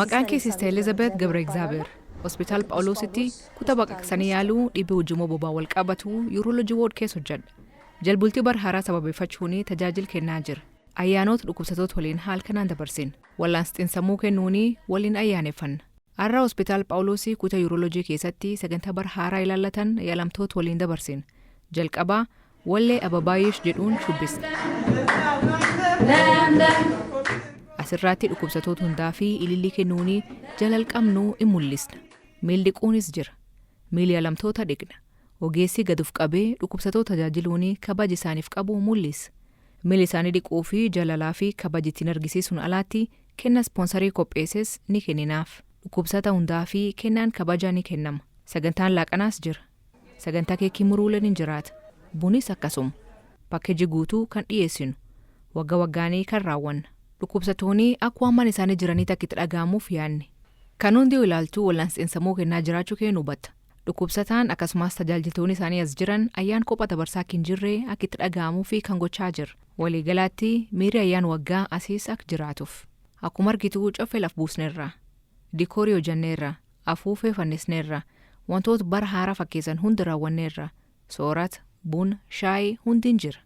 Maqaan kee Sister Elizabeth Gabra Egzaabeer. Hospitaal Phaawulositti kutaa baqaqsanii yaaluu dhibee ujummoo bobaa wal qabatu urology ward keessa hojjedha. Jalbultii bara haaraa sababeeffachuun tajaajila kennaa jira. Ayyaanota dhukkubsattoota waliin haal kanaan dabarsin. Wallaansa xiinsammuu kennuun waliin ayyaaneffanna. Har'a Hospitaal Phaawulosii kutaa urology keessatti sagantaa bara haaraa ilaallatan yaalamtoota waliin dabarsin. Jalqabaa wallee Ababaayesh jedhuun shubbisna. Asirratti dhukkubsattoota hundaa fi ilillii kennuun jalal qabnuu in mul'isna. Miil dhiquunis jira. Miil yaalamtoota dhiqna. Ogeessi gad of qabee dhukkubsattoota tajaajiluun kabaja isaaniif qabu mul'isa. Miil isaanii dhiquu fi jalalaa fi kabaja ittiin argisiisuun alaatti kenna sponsor qopheesses ni kenninaaf. Dhukkubsata hundaa fi kennaan kabajaa ni kennama. Sagantaan laaqanaas jira. Sagantaa keekii muruuleen ni jiraata. Bunis akkasuma. Package guutuu kan dhiyeessinu. Waggaa waggaanii kan raawwanna. Dhukkubsattoonni akka waan mana isaanii jiranii takka itti dhaga'amuuf yaadne. Kan hundi ilaaltuu wallaansa sammuu kennaa jiraachuu kee hubatta. Dhukkubsataan akkasumas tajaajiltoonni isaanii as jiran ayyaan kopha dabarsaa akka hin jirre akka itti dhaga'amuu fi kan gochaa jira. Waliigalaatti miirri ayyaan waggaa asiis akka jiraatuuf. Akkuma argitu coffee laf buusneerra. Decor hojjanneerra. Afuufee fannisneerra. Wantoota bara haaraa fakkeessan hundi raawwanneerra. Soorata, buna, shaayii hundi jira.